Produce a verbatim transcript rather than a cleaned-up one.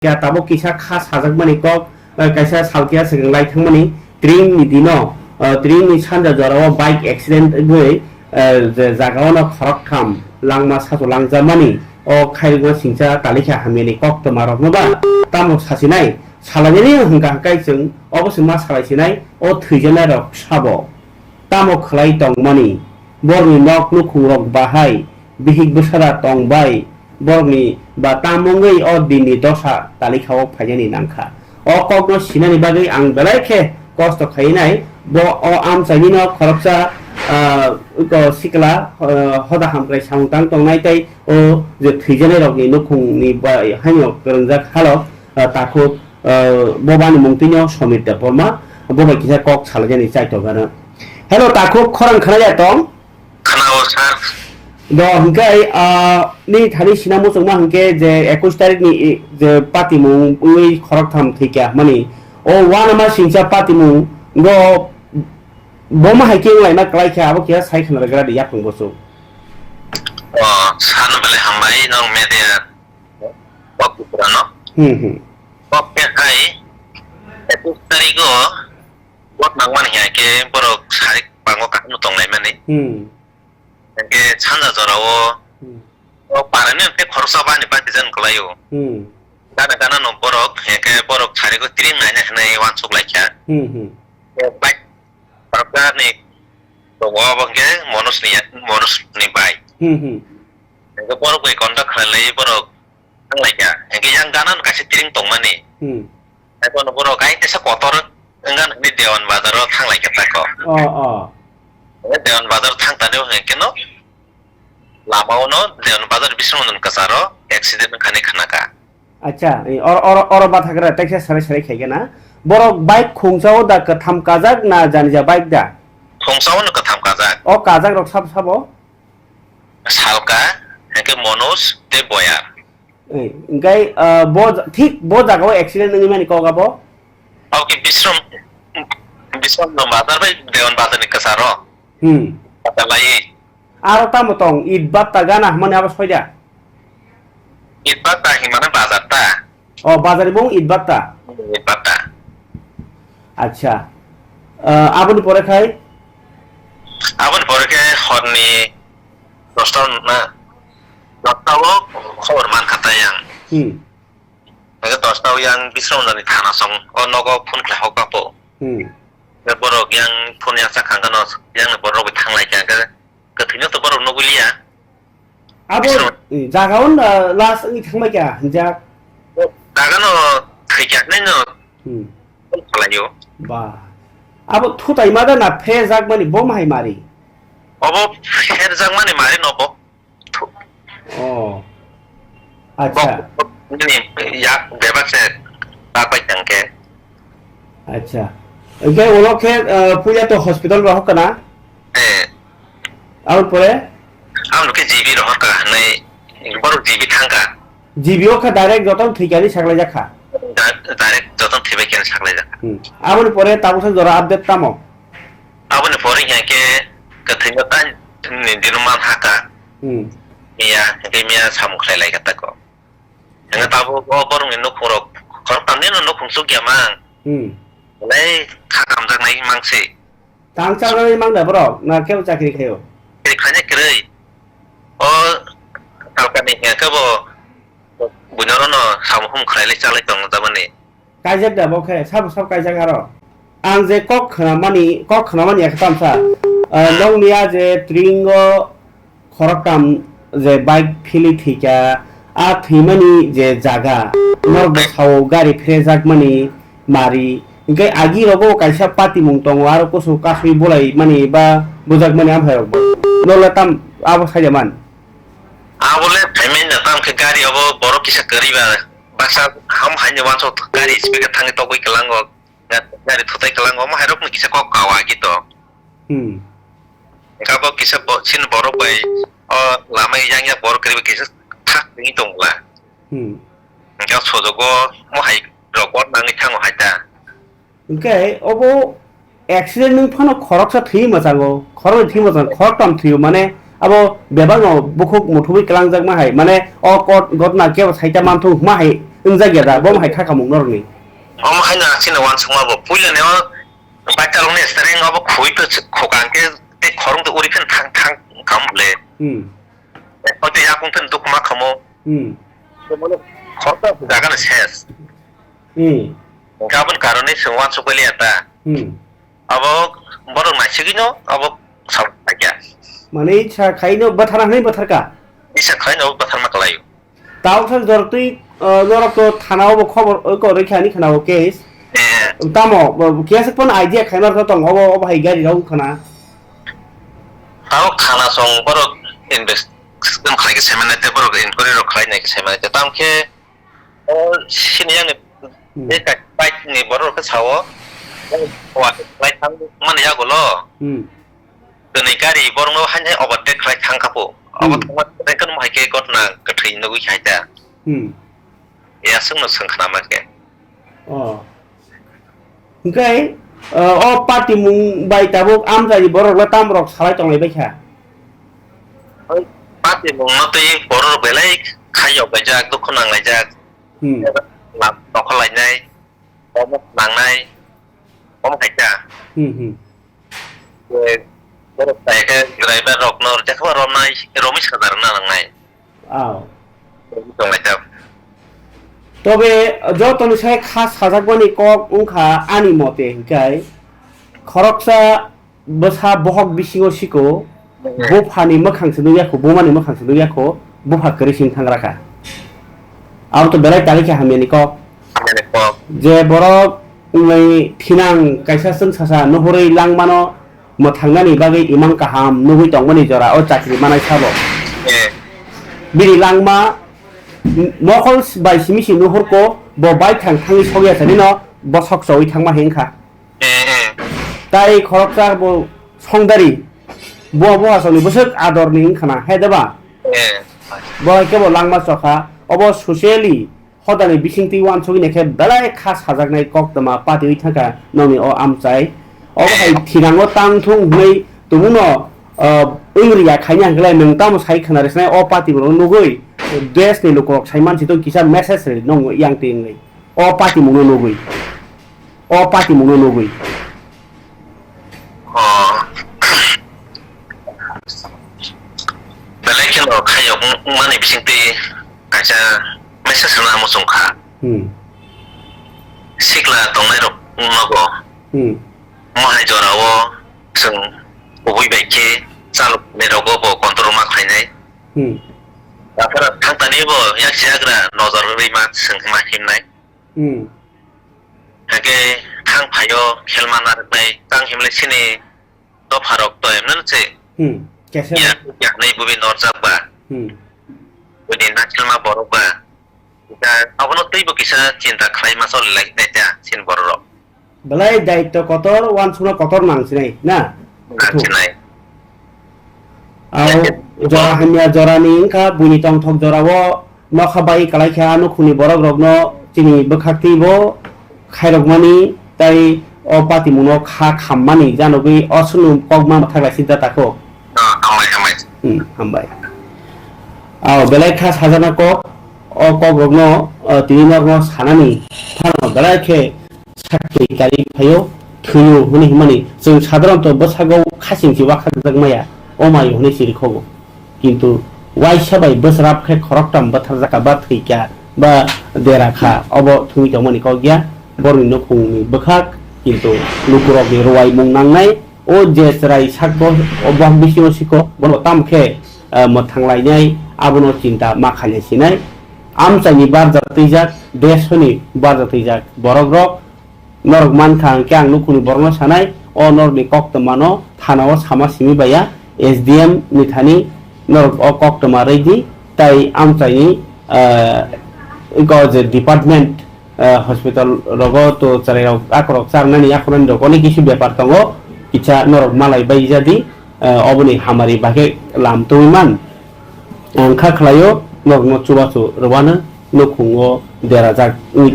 kha, tabuk kisa kha sajakmani kok, eh, kaisa salkiya swkang lai thangmani tring ni dino, eh, tring ni sanja jorao bike accident wngwi, eh, je jaga ono khoroktham langma sasu langjakmani o khairokma singcha talikha hamyani koktwma rokno ba tamo sasinai salainani hwnkha hwnkhe chwng obo se ma salaisinai o thwijaknai rok sabo. Tamo khlai tongmani? Borokni nok nukhungrok bahai bihik bwsada tongbai borokni ba tamo wngwi o dinni dosa talikhao phainani nangkha. O kokno sinani bagwi ang belai khe kosto khainai. Bo o amchaini no khoroksa, ah, iko sikla, ah, hoda hamkrai samung tang tongnai tei o je thwijanairokni nukhungni ba haino kwrwngjak halok, ah, takhuk, ah, bo bani mung twino Somir Debbarma, bo bai kisa kok salaijani chaitokgano. Hello, takhuk, khorang khna ya tong? Khna o, sir. Do, hwnkhe, ah, nini thani sina muchungma hwnkhe je ekush tarikh ni, i, je patimung wngwi khoroktham thwikha hwnmani, o uanama singcha patimung go boma hai khe wnglaima kwlai kha, abo khe sai khna rwgra di yapung boso. O, sano belai hambai, nong media kok bukurano. Hmm, hmm. Kok khe hai ekush tarikh o vote nangmani hai khe borok sai bango kaham no tonglaimani. Hmm. Hwnkhe sanja jorao Hmm. o parani hwnkhe khoroksa bani bati jan kwlaio. Hmm. Gana gana no borok hwnkhe borok sarigo tring naina hinwi uansuk laikha. Hmm, hmm. Bike parkani tongo obo hwnkhe Manoj ni, Manoj ni bike. Hmm, hmm. Hwnkhe borok bai contact khlai lai borok thang laikha. Hwnkhe yang gana no kaisa tring tongmani. Hmm. Abo no borok ai tesa kotor wngna hinwi Dewan Bazar o thang laikha tako. O, o. Dewan Bazar thang tani hwnkhe no lama o no Dewan Bazar Biswanath kwcharo accident wngkha hinwi khna kha. Acha, e, or, or, oro bathagra teksa sarai sarai khaikhe na. Borok bike khungsa o da kwtham kajak na janija bike da? Khungsa o no kwtham kajak. O kajak rok sabo sabo? Salka, hwnkhe Manoj tei Boyar. Eh, hwnkhe, ah, bo ja-, thik bo jagao accident wngwi mani kok abo? Abo khe Bisram, Bisram no bazar bai Dewan bazar ni kwcharo. Hmm. Kwchar lai. Aro tamo tong, it batta gana hwnmani abo soida? It batta hinmani bazar ta. O, bazar ni bung it batta? It batta. Acha. Ah, aboni pore khai? Aboni pore khe horni dosta na, dosta o khobor man kha ta yang. Hmm. Hwnkhe dosta o yang Bisramjani thana song o nogo phone khlai hok bapo. Hmm. Hwnkhe borok yang phone yang sakha khe no yang ni borok bai thang lai kha hwnkhe kwthwino to borok nugwi liya. Abo, Bisram- eh, jaga on, ah, last wngwi thangbai kha, hinjak. Jaga no thwi kha hinwi no Hmm. Phone khlai o. Ba. Abo thutai ma da na pherjak mani bo mahai mari? Obo pherjak mani mari no bo. Thu- Oh. Acha. Bo, ni yak bebak se tak bai tang khe. Acha. Hwnkhe ulo khe, ah, puila to hospital rohor kana? Eh. Aboni pore? Aboni khe G B rohor ka, nai borok G B thang ka. G B o kha direct joto thwi kani saklai jak kha. Da-, direct joto thwi bai kani saklai jak kha. Hmm. Aboni pore tabuk sa jora update tamo? Aboni pore hiya khe kwthwima ta ni dino man ha ka. Hmm. Miya, hwnkhe miya samung khlai lai kha tako. Hwnkhe tabuk o borokni nukhungrok khoroktham ni no nukhung chukya mang. Hmm. Belai kha kamjaknai mang se. Tang chalnani mang da borok na kebo chakri khaio? Chakri khainai kwrwi. O salkani hiya khe bo buino rono samung hum khlai lai chalai tong jamani. Kaijak da bo khe, sabo sabo kaijak aro. Ang je kok khwnamani, kok khwnamani ya khe tamsa, ah, hmm, nokni a je tringo khoroktham je bike philwi thwikha, a thwimani je jaga, norok bo sao gari phrejakmani mari, hwnkhe agi rogo kaisa patimung tongo, aro kusu kasui bulaimani ba bujakmani amhairokbo. Nokle tam abo saida man? Abole phaimani da tam khe gari obo borok kisa kwrwi ba, baksa ham haino wansok gari speed khe thangwi togwi kwlango. Ga-, gari thutai kwlango, omo hairokno kisa kok kawa agi to. Hmm. Hwnkhe abo kisa bo-, chini borok bai o lama yang yak borok kwrwi bai kisa thak wngwi tong bwla. Hmm. Hwnkhe o sojogo mo hai rok bo nangwi thango hai ta. Hwnkhe obo accident wng phano khoroksa thwi mwchango, khoroknwi thwi mwchango, khoroktham thwio mane abo bebakno bukhuk muthubwi kwlangjak ma hai, mane o kot gotna kebo saita manthu ma hai. Wngjak ya da, bo hai kha kamung norokni. Omo hai no chini uansukma bo. Puila ni o bacha rokni stereng obo khui to khokang khe tei khorang to uri phin thang thang kam le. Hmm. Hoi to yakung phin duk ma khamo. Hmm. Khorang to jaga ni ses. Hmm. Gabon karoni chwng uansuk bai liya ta. Hmm. Abo borok naisigwino abo sa khaikha. Mane sa khaino bwtharna hwnwi bwtharkha? Isa khaino bwtharma kwlaio. Tawksa jortwi, uh, norok to thana obo khobor, uh, ko rikha ni khana o case. Eh. Tamo, uh, case pon idea khaimar to tong obo, obo hai gari rok khana. Tawk thana song borok invest khaikhe semen te borok inquiry rok khainai khe semen te tam khe O sini yang ni Hmm. Bike ni borok khe sao. Wa lai thang mani yago lo. Hmm. Tini gari borok no hai hai overtake khlai thang kha po. Hmm. Obo thang ma kan hai khe gotna kwthwi nugwi khai ta. Hmm. Ya sung no sung khna ma khe. Oh. Hwnkhe, uh, o patimung bai tabuk amchaini borok le tamrok salai tonglai bai kha? Patimung no twi borok belai khaiyok laijak, dukhu nang laijak. Hmm. Lam tokol lainai, omo nangnai, omo kaisa. Hmm, hmm. Borok kaya khe driver rok no rwchapha romnai, romwi sajar na nangnai. Aw. Tong lai ta. Tobe jotoni sai kha sajakmani kok wngkha ani mote hinkhai khoroksa bwsa bohok bisingo siko, hmm, buphani mwkhang se nukya kho, bumani mwkhang se nukya kho, bupha kwrwi sing thangra kha. Abo to belai tali khe hamyani kok. Hamyani kok. Je borok wngwi thinang kaisa chwng sasa nuhurwi langmano mwthangnani bagwi imang kaham nugwi tongmani jora o chakri manai sabo. Eh. Bini langma mokol bai simi si nuhurko bo bai thang thangwi sogya sanino bosok chowi thangma hinkha. Eh, eh. Tai khoroksa bo songdari bo bo asoni bwswk adorni wngkhana he deba. Eh. Bo hai khe bo langma chokha obo socially Hodani bisingtwi uansugwi naikhe belai kha sajaknai koktwma patiwi thangkha nokni o amchai. Obo hai thinango tang thung hwnwi tongmungno, ah, wngriya khaina hwnkhe nwng tamo sai khwna rwsnai o pati borokno nugwi desni lukurok sai mansi tong kisa message rw nong yang twi wngwi o patimungno nugwi. O patimungno nugwi. O. Belai kheno khaiyok wng-, wngmani bisingtwi kaisa message rwna muchung kha. Hmm. Sikla tongnai rok nogo. Hmm. Mohai jora o chwng kubui bai khe chalok nai rogo bo control ma khlainai. Hmm. Taphara thangtani bo yak siyagra nojor rwi ma chwng ma himnai. Hmm. Hake thang phaio khelma narwknai tang himle sini dopharok to emnano se. Hmm. Kesa. Ya, yaknai bubi norjak ba. Hmm. Bini nakhelma borok ba. Da, abono teibo kisa chinta khlai ma choli lai nai ta sin borok. Belai daitto kotor, uansukna kotor nang sinai, na? Nang sinai. Au, jora hamya jorani wngkha, buini tongthok jorao nokha bai kwlai kha, nukhungni borok rokno chini bwkhak twibo khairokmani, tai o patimungno kha khammani janogwi o sunu kokma mwthak lai sinta tako. Ah, hambai, hambai. Hmm, hambai. Au, belai kha sajana kok, o kok rokno, o tini norokno sanani phano belai khe sakti kari phaio, thwio hwnwi hwnmani, chwng sadharanto bwsakgo khasing si wakhajak maya, o mayo hwnwi siri khogo. Kintu waisa bai bwsrap khe khoroktham bwtharjak kha, ba thwi kha, ba dera kha, obo thwngwi tongmani kok ya, borokni nukhungni bwkhak, kintu lukurokni rwai mung nangnai, o je chwrai sakgo, o bohok bisingo sikgo, bono tam khe, eh, mwthang lainai, abono chinta ma khainai sinai. Amchaini barja twijak, desoni barja twijak borok rok, norok mankha hwnkhe ang nukhungni borokno sanai, o norokni koktwmano thanao sama simi baiya, S D M ni thani norok o koktwma rwidi, tai amchaini, ah, iko je department, ah, hospital rogo to chwrairok akorok charnani akhornani rok onek kisu bepar tongo, kisa norok malai bai jadi, ah, oboni hamari bagwi lam tongwi man. Ang kha khlaio, norokno chubachu rwano nukhungo derajak wngwi